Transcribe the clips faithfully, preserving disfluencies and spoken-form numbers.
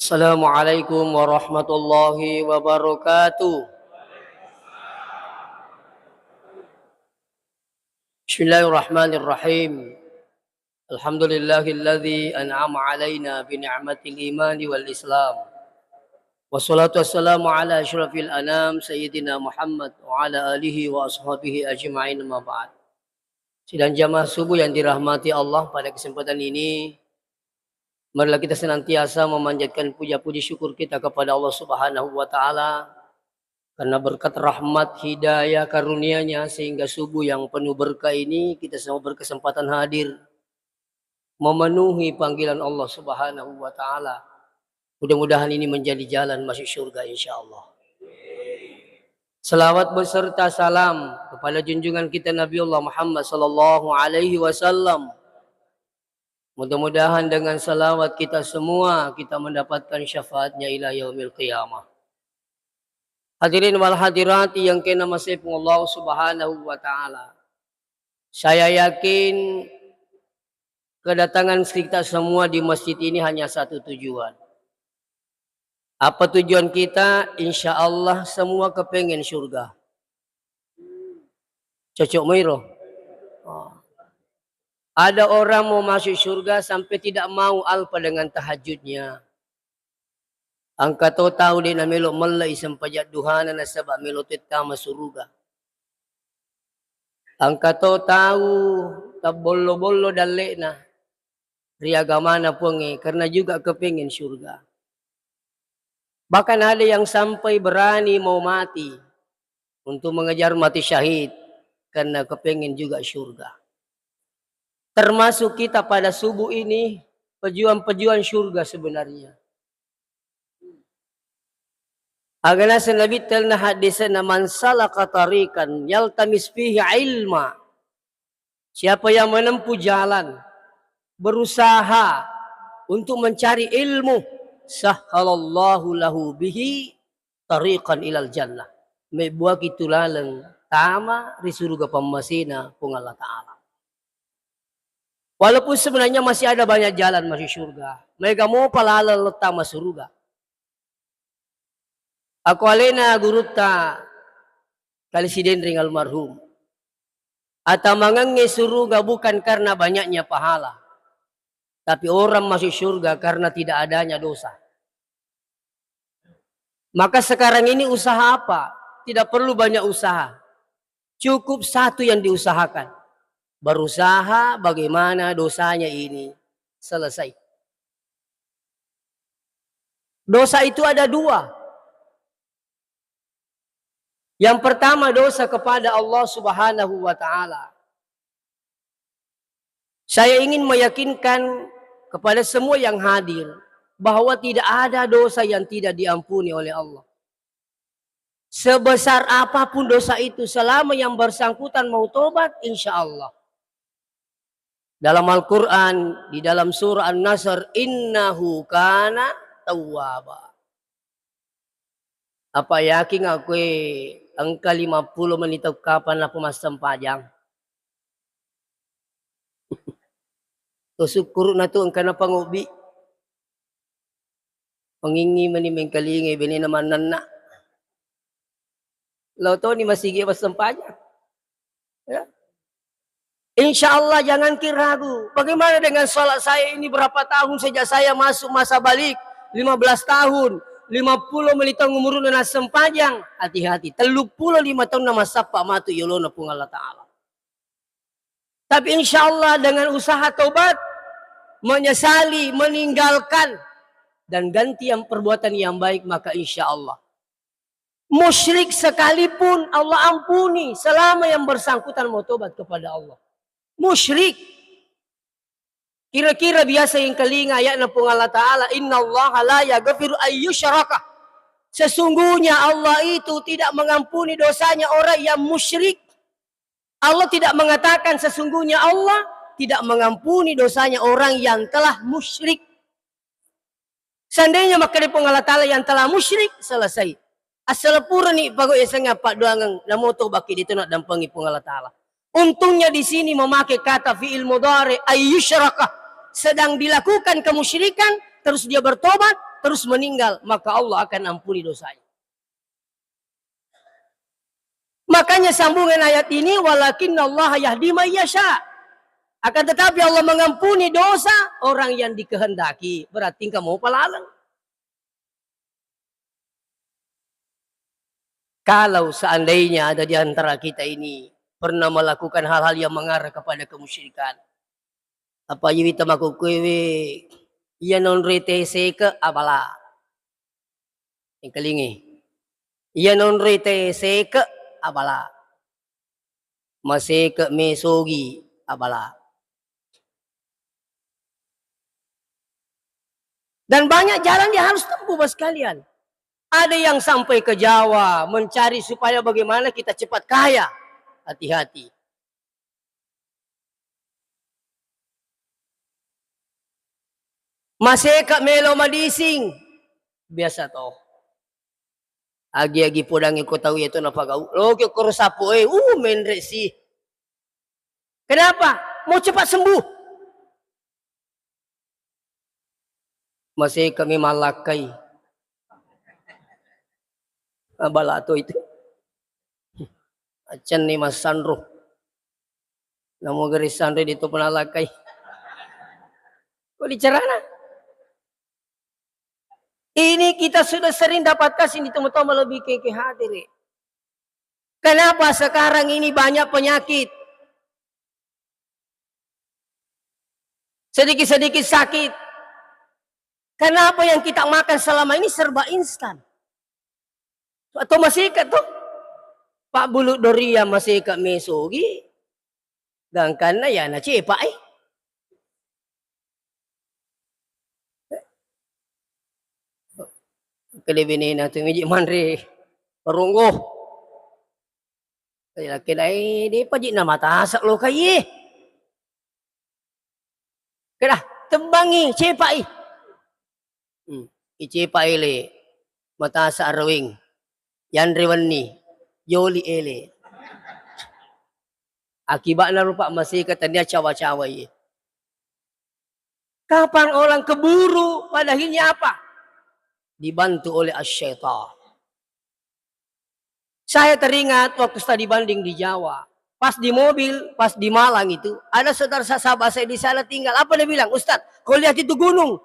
Assalamualaikum warahmatullahi wabarakatuh. Bismillahirrahmanirrahim. Alhamdulillahilladzi an'ama alaina bi ni'matil imani wal islam. Wassalatu wassalamu ala asyrafil anam sayyidina Muhammad wa ala alihi wa ashabihi ajma'in, amma ba'd. Sidang jamaah subuh yang dirahmati Allah, pada kesempatan ini marilah kita senantiasa memanjatkan puja-puji syukur kita kepada Allah Subhanahu wa Ta'ala, karena berkat rahmat, hidayah, karunia-Nya, sehingga subuh yang penuh berkah ini kita semua berkesempatan hadir memenuhi panggilan Allah Subhanahu wa Ta'ala. Mudah-mudahan ini menjadi jalan masuk surga, insya Allah. Salawat beserta salam kepada junjungan kita Nabiullah Muhammad sallallahu alaihi wasallam. Mudah-mudahan dengan salawat kita semua, kita mendapatkan syafaatnya ila yaumil qiyamah. Hadirin wal hadirat yang kena masepung Allah Subhanahu wa Ta'ala. Saya yakin kedatangan kita semua di masjid ini hanya satu tujuan. Apa tujuan kita? Insya Allah semua kepengen surga. Cocok moiro. Oh. Ada orang mau masuk surga sampai tidak mau alpa dengan tahajudnya. Engka to tau de' namelo mellei sempajang duhana nasaba melo to tama suruga. Engka to tau tabbollo-bollo dalle'na ri agamana Puangnge karena juga kepengen surga. Bahkan ada yang sampai berani mau mati untuk mengejar mati syahid karena kepengen juga surga. Termasuk kita pada subuh ini pejuang-pejuang surga sebenarnya. Aga naseng Nabitta na hadisna, "Man salaka tariqan yaltamis fihi ilma." Siapa yang menempuh jalan, berusaha untuk mencari ilmu, sahhalallahu lahu bihi tariqan ilal jannah. Mebbuaki tu laleng tama ri suruga pammasena Puang Allah Ta'ala. Walaupun sebenarnya masih ada banyak jalan masuk surga. Maega mopa laleng tama suruga. Ako alena gurutta Kali Sidenreng almarhum. Atamangengnge suruga bukan karena banyaknya pahala, tapi orang masuk surga karena tidak adanya dosa. Maka sekarang ini usaha apa? Tidak perlu banyak usaha. Cukup satu yang diusahakan. Berusaha bagaimana dosanya ini selesai. Dosa itu ada dua. Yang pertama, dosa kepada Allah Subhanahu wa Ta'ala. Saya ingin meyakinkan kepada semua yang hadir bahwa tidak ada dosa yang tidak diampuni oleh Allah. Sebesar apapun dosa itu, selama yang bersangkutan mau tobat, insya Allah. Dalam Al-Quran, di dalam surah An-Nasr, "Innahu kana tawwaba." Apa yakin aku, eh, engka lima puluh menit tau kapan apa massempajang? To sukkuruna tu engka napangobbi. Pangingngi mani mengkalingai benena mannanna. Lao toni masigi massempajang. Ya. Insya Allah jangan ki ragu. Bagaimana dengan sholat saya ini berapa tahun sejak saya masuk masa balik? Lima belas tahun. Lima puluh menit tahun umuruna nassempajang. Hati-hati. Tellu puluh lima tahun namassappa matu yolona Puang Allah Ta'ala. Tapi insya Allah dengan usaha tobat, menyesali, meninggalkan, dan ganti yang perbuatan yang baik, maka insya Allah. Musyrik sekalipun Allah ampuni selama yang bersangkutan mau tobat kepada Allah. Musyrik. Kira-kira biasa yang kelinga ayatna Puang Allah Ta'ala, "Innallaha la yaghfiru ayyusyraka." Sesungguhnya Allah itu tidak mengampuni dosanya orang yang musyrik. Allah tidak mengatakan sesungguhnya Allah tidak mengampuni dosanya orang yang telah musyrik. Seandainya makkeda Puang Allah Ta'ala yang telah musyrik, selesai. Asal purani pago yasengnge paddoangeng, namo tobaki, de to naddampengi Puang Allah Ta'ala. Untungnya di sini memakai kata fi'il mudhari, ayyusyraka, sedang dilakukan kemusyrikan, terus dia bertobat, terus meninggal, maka Allah akan ampuni dosanya. Makanya sambungan ayat ini, "Walakinnallaha yahdi may yasha." Akan tetapi Allah mengampuni dosa orang yang dikehendaki. Berarti engka mopa laleng. Kalau seandainya ada di antara kita ini pernah melakukan hal-hal yang mengarah kepada kemusyrikan, apa iwi tamakkukkuewe, iya nonroi teh seke abala. Engkalingi. Iya nonroi teh seke abala. Maseke mesogi abala. Dan banyak jalan yang harus tempuh, Bapak sekalian. Ada yang sampai ke Jawa mencari supaya bagaimana kita cepat kaya. Hati-hati. Maseka melo madising. Biasa toh. Agi-agi podangi ko tau iya to napagau. Loki ko sappo e, uh, menre si. Kenapa? Mau cepat sembuh. Maseka mi malakkai. Abala to itu. Acenni massanro. Namo gari sanro di to penalakai. Ko dicerana? Ini kita sudah sering dapatkan sini teman-teman lebih ke, ke hadir ya. Kenapa sekarang ini banyak penyakit? Sedikit-sedikit sakit. Kenapa yang kita makan selama ini serba instan? Atau masih ingat tuh? Pak Bulu Doria masih ke mesogi, gangkanna ya na cepa eh. Kede benena tu miji manre perunggu. Lakena e, depa ji namatasa lo kai e. Keda, tebbangi, cepai. Hmm, icepai le, matasa araweng. Yanre wenni, joli ele. Akibatna rupa masih ketania cawa-cawa ye. Kapan orang keburu, pada akhirnya apa? Dibantu oleh asy-syaitan. Saya teringat waktu study banding di Jawa. Pas di mobil, pas di Malang itu, ada saudara sa-, sahabat saya di sana tinggal. Apa dia bilang? "Ustaz, kau lihat itu gunung.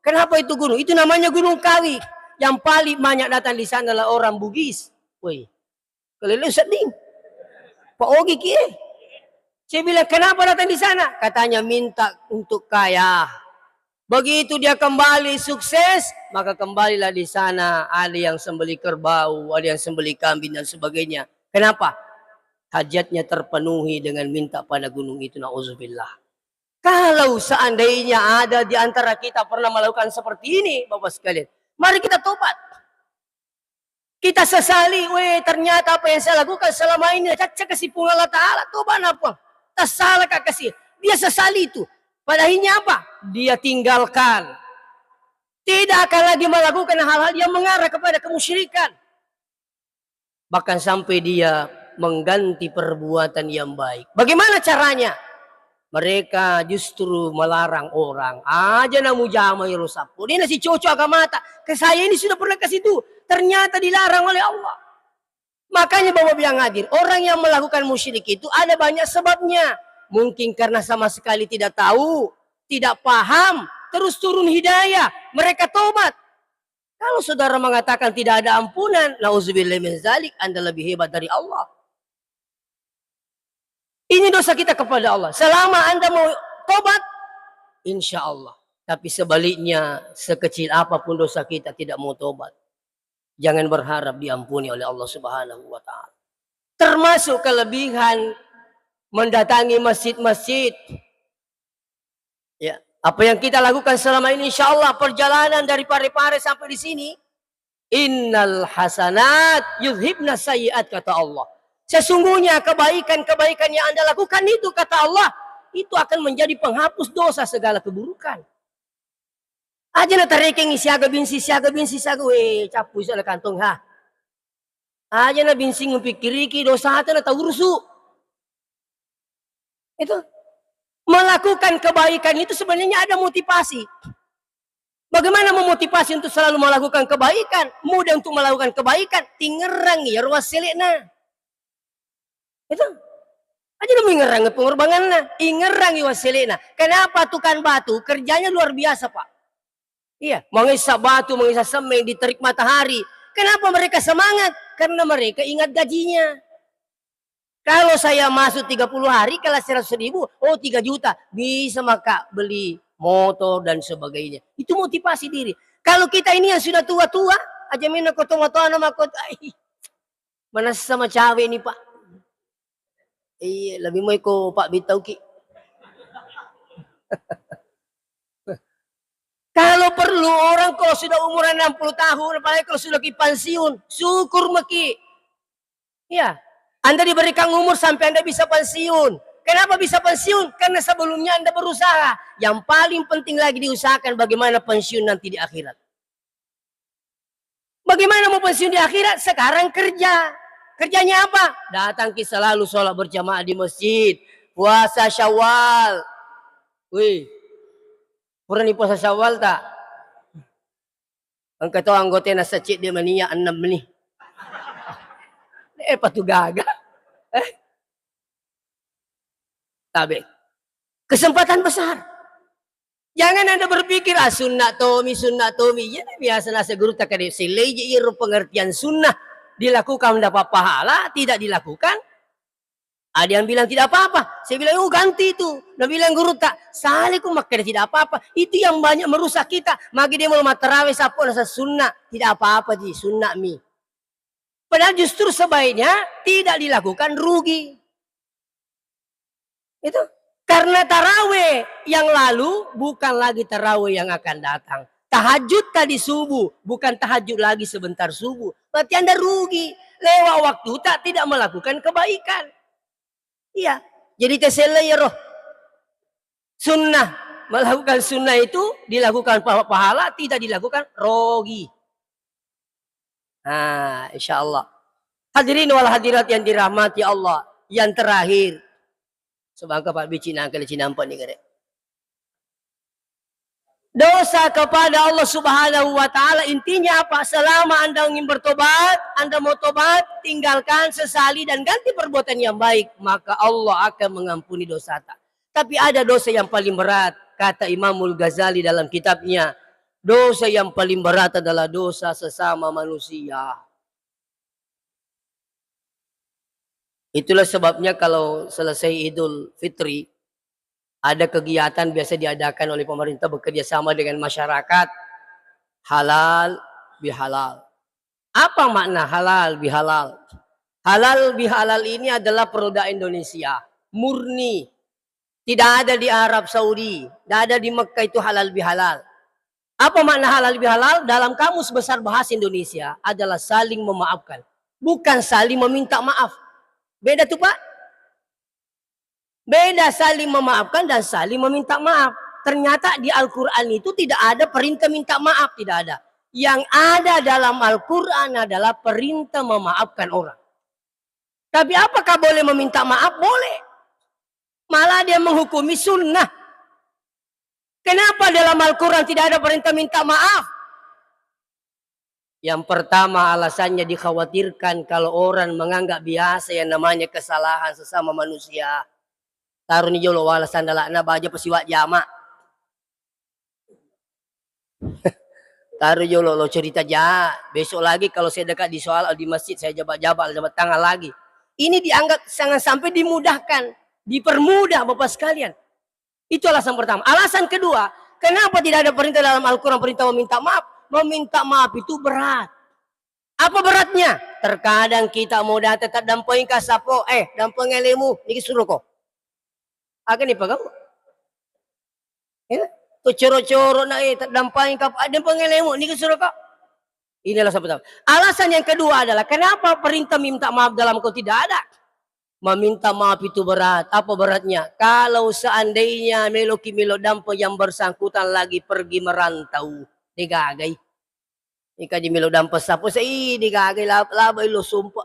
Kenapa itu gunung? Itu namanya Gunung Kawi. Yang paling banyak datang di sana adalah orang Bugis." Woi, kelele sedih. Pak Ogi kie. Saya bilang, "Kenapa datang di sana?" Katanya, "Minta untuk kaya." Begitu dia kembali sukses, maka kembalilah di sana, ada yang sembelih kerbau, ada yang sembelih kambing dan sebagainya. Kenapa? Hajatnya terpenuhi dengan minta pada gunung itu, nauzubillah. Kalau seandainya ada di antara kita pernah melakukan seperti ini, Bapak sekalian, mari kita tobat. Kita sesali, "Weh, ternyata apa yang saya lakukan selama ini, caccaka si Puang Allah Ta'ala, toba na Puang. Tasala ka kasi." Dia sesali itu. Pada akhirnya apa? Dia tinggalkan. Tidak akan lagi melakukan hal-hal yang mengarah kepada kemusyrikan. Bahkan sampai dia mengganti perbuatan yang baik. Bagaimana caranya? Mereka justru melarang orang, "Aja na mujama iro sappo. Dia nasi cocok agamata. Ke saya ini sudah pernah ke situ. Ternyata dilarang oleh Allah." Makanya Bapak bilang hadir, orang yang melakukan musyrik itu ada banyak sebabnya. Mungkin karena sama sekali tidak tahu, tidak paham, terus turun hidayah, mereka tobat. Kalau saudara mengatakan tidak ada ampunan, nauzubillah min zalik, Anda lebih hebat dari Allah. Ini dosa kita kepada Allah. Selama Anda mau tobat, insya Allah. Tapi sebaliknya, sekecil apapun dosa kita tidak mau tobat, jangan berharap diampuni oleh Allah Subhanahu wa Ta'ala. Termasuk kelebihan mendatangi masjid-masjid. Ya, apa yang kita lakukan selama ini, insya Allah, perjalanan dari Parepare sampai di sini, "Innal hasanat yudhibna sayyiat," kata Allah. Sesungguhnya kebaikan-kebaikan yang Anda lakukan itu, kata Allah, itu akan menjadi penghapus dosa segala keburukan. Aja na tarekengi siaga binsi, siaga binsi, siaga, weh, cappu iso na kantong, ha. Aja na binsi mupikkiriki dosata na taurusu. Itu. Melakukan kebaikan itu sebenarnya ada motivasi. Bagaimana memotivasi untuk selalu melakukan kebaikan? Mudah untuk melakukan kebaikan, tingerang iyaro wassele'na. Itu. Aja' dong ingerang pengorbananna, ingerang i wassele'na. Kenapa tukang batu kerjanya luar biasa, Pak? Iya, mengesa batu, mengesa semen di terik matahari. Kenapa mereka semangat? Karena mereka ingat gajinya. Kalau saya masuk tiga puluh hari, kalau seratus ribu, oh, tiga juta, bisa maka beli motor dan sebagainya. Itu motivasi diri. Kalau kita ini yang sudah tua-tua, aja' mena ko tonga-tonga mako, ai, manessa macawe ni, Pak. Iya, lebih mau iko Pak Bitauki. Kalau perlu orang kalau sudah umur enam puluh tahun, apalagi kalau sudah ki pensiun, syukur maki. Ya, Anda diberikan umur sampai Anda bisa pensiun. Kenapa bisa pensiun? Karena sebelumnya Anda berusaha. Yang paling penting lagi diusahakan bagaimana pensiun nanti di akhirat. Bagaimana mau pensiun di akhirat? Sekarang kerja. Kerjanya apa? Datang ki selalu sholat berjamaah di masjid. Puasa Syawal. Wih, purani puasa Syawal tak? Engka to anggotana sacedde mania enam meni. Eh, patu gaga. Eh? Tabe. Kesempatan besar. Jangan Anda berpikir, "Ah, sunnah tomi, sunnah tomi." Iya, biasa nasa guru tak ada selai je iro pengertian sunnah dilakukan mendapat pahala, tidak dilakukan. Ada yang bilang tidak apa-apa. Saya bilang, "Oh, ganti itu." Nah, bilang guru tak, "Salah ku makkeda tidak apa-apa." Itu yang banyak merusak kita. Magi dia mau matarawe sapo nasa sunnah, tidak apa-apa ji, sunnah mi. Padahal justru sebaiknya tidak dilakukan, rugi. Itu. Karena taraweh yang lalu bukan lagi taraweh yang akan datang. Tahajud tadi subuh, bukan tahajud lagi sebentar subuh. Berarti Anda rugi. Lewat waktu tak tidak melakukan kebaikan. Iya. Jadi teselle ya roh. Sunnah, melakukan sunnah itu dilakukan pa-, pahala, tidak dilakukan rogi. Nah, insya Allah. Hadirin wal hadirat yang dirahmati Allah, yang terakhir. Sebangka Pak Bici nangkele cinampa ni gare. Dosa kepada Allah Subhanahu wa Ta'ala, intinya apa? Selama Anda ingin bertobat, Anda mau tobat, tinggalkan, sesali, dan ganti perbuatan yang baik, maka Allah akan mengampuni dosata. Tapi ada dosa yang paling berat, kata Imamul Ghazali dalam kitabnya, dosa yang paling berat adalah dosa sesama manusia. Itulah sebabnya kalau selesai Idul Fitri, ada kegiatan biasa diadakan oleh pemerintah bekerja sama dengan masyarakat, halal bihalal. Apa makna halal bihalal? Halal bihalal ini adalah produk Indonesia, murni. Tidak ada di Arab Saudi, tidak ada di Mekah itu halal bihalal. Apa makna halal bihalal? Dalam Kamus Besar Bahasa Indonesia adalah saling memaafkan. Bukan saling meminta maaf. Beda tuh, Pak. Beda saling memaafkan dan saling meminta maaf. Ternyata di Al-Quran itu tidak ada perintah minta maaf, tidak ada. Yang ada dalam Al-Quran adalah perintah memaafkan orang. Tapi apakah boleh meminta maaf? Boleh. Malah dia menghukumi sunnah. Kenapa dalam Al-Quran tidak ada perintah minta maaf? Yang pertama, alasannya dikhawatirkan kalau orang menganggap biasa yang namanya kesalahan sesama manusia. Taroni jolo wala sandalana baja pasiwa jama. Taruh jolo lo cerita ja. Besok lagi kalau saya dekat di soal di masjid, saya jabat-jabat, jabat tangan lagi. Ini dianggap jangan sampai dimudahkan, dipermudah, Bapak sekalian. Itu alasan pertama. Alasan kedua, kenapa tidak ada perintah dalam Al-Quran, perintah meminta maaf? Meminta maaf itu berat. Apa beratnya? Terkadang kita mau datang, tak dampengka sapo, eh, dampeng elemu, niki suruh ko. Aga ni pagau? Ya, tu coro-coro na, eh, tak dampengka, ah, dampeng elemu, niki suruh ko. Inilah alasan pertama. Alasan yang kedua adalah kenapa perintah minta maaf dalam kau tidak ada? Meminta maaf itu berat. Apa beratnya? Kalau seandainya meloki melo dampeng yang bersangkutan lagi pergi merantau, degagai. Ika ji melo dampeng sapo, sai degagai la-, laba ilo sumpa.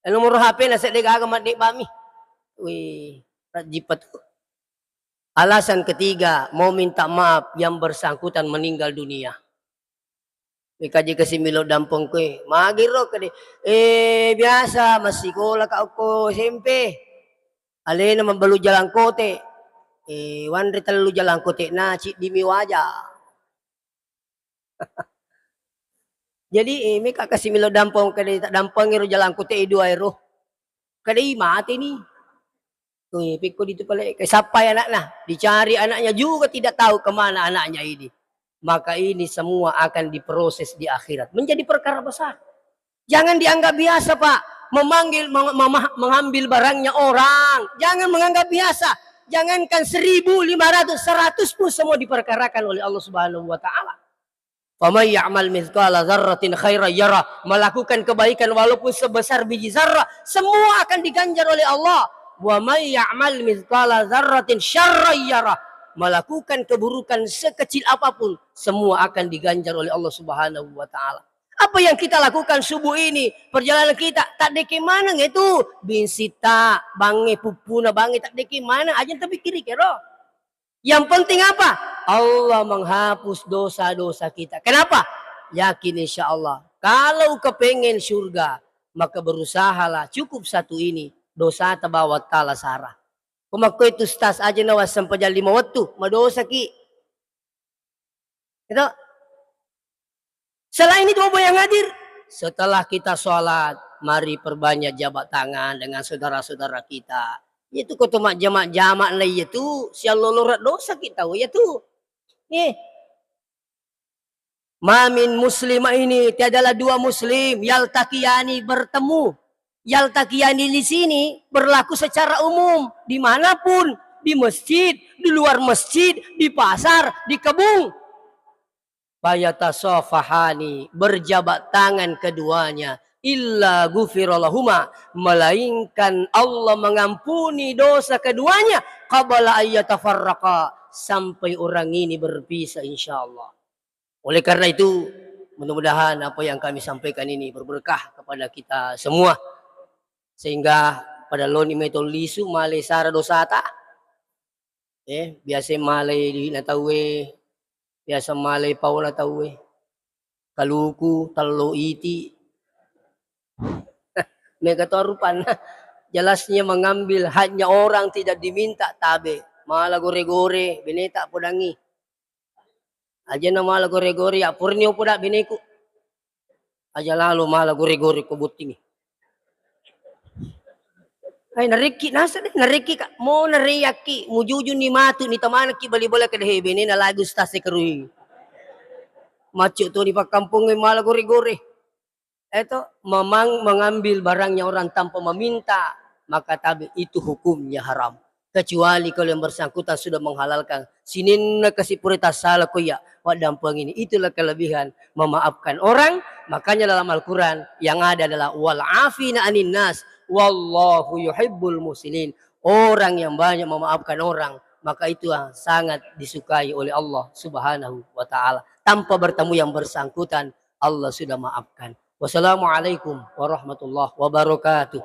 Eh, nomor H P na sedde gaga madde bami. Wih, rajjipa tu. Alasan ketiga, mau minta maaf, yang bersangkutan meninggal dunia. Mekaji kasi melo dampeng koe, magiro kede, eh, biasa massikola ka okko S M P. Alena mabbalu jalangkote. Eh, wanre tellu jalangkote na ciddimi waja. Jadi, eh, meka kasi melo dampeng kede, tak dampengi ro jalangkote dua ero. Kede i mate ni. Tuh, pikko ditu pale, sappai anaknya, dicari anaknya juga tidak tahu kemana anaknya ini. Maka ini semua akan diproses di akhirat. Menjadi perkara besar. Jangan dianggap biasa, Pak. Memanggil, meng-, memah-, mengambil barangnya orang. Jangan menganggap biasa. Jangankan seribu lima ratus, seratus pun semua diperkarakan oleh Allah Subhanahu wa Ta'ala. Faman ya'mal mithqala dzarratin khairan yara. Melakukan kebaikan walaupun sebesar biji zarrah, semua akan diganjar oleh Allah. Wa may ya'mal mithqala dzarratin syarran yara. Melakukan keburukan sekecil apapun, semua akan diganjar oleh Allah Subhanahu wa Ta'ala. Apa yang kita lakukan subuh ini, perjalanan kita, tak deke maneng itu, binsita, bange, pupuna, bange, tak deke maneng, aja tapi kiri kero. Yang penting apa? Allah menghapus dosa-dosa kita. Kenapa? Yakin insya Allah. Kalau kepengen surga, maka berusahalah cukup satu ini, dosa tabawa tala sara. Komakko itu stas aja nawa sempajang lima wettu, madosa ki. Itu. Selain itu, Bapak yang hadir, setelah kita sholat, mari perbanyak jabat tangan dengan saudara-saudara kita. Itu koto majjama-jama na iya tu, sialloloreng dosa kita, iya tu. Eh. Ma min muslimaini, tiadalah dua muslim, yaltaqiyani, bertemu. Yaltaqiyani di sini berlaku secara umum, dimanapun, di masjid, di luar masjid, di pasar, di kebun. Fayatasafahani, berjabat tangan keduanya, illa ghufira lahuma, melainkan Allah mengampuni dosa keduanya, qabla ayyatafarraqa, sampai orang ini berpisah, insya Allah. Oleh karena itu, mudah-mudahan apa yang kami sampaikan ini berberkah kepada kita semua, sehingga pada loni meto lisu male sara dosata. Eh, biasa malai duitna tauwe, biasa malai paona tauwe. Kaluku, tello iti. Mega to rupanna. Jelasnya mengambil haknya orang tidak diminta, tabe. Mala gore-gore, beneta podangi. Aja na mala gore-gore, ya purni opo da beneku. Aja lalo mala gore-gore ko bottingi. Ai, narekki nasa deh, narekki ka, mo nareyakki, mujujuni matu ni tamanakki bali-bali ka deh, bene na lagu stase kerui. Maccu to di pakkampong mala gore-gore. Eto, memang mengambil barangnya orang tanpa meminta, maka tabe itu hukumnya haram. Kecuali kalau yang bersangkutan sudah menghalalkan, sininna kasi pura tassala ko iya, waddampengi ni. Itulah kelebihan memaafkan orang. Makanya dalam Al-Quran yang ada adalah wal afina anin nas, wallahu yuhibbul muhsinin. Orang yang banyak memaafkan orang, maka itu yang sangat disukai oleh Allah Subhanahu wa Ta'ala. Tanpa bertemu yang bersangkutan, Allah sudah maafkan. Wassalamualaikum warahmatullahi wabarakatuh.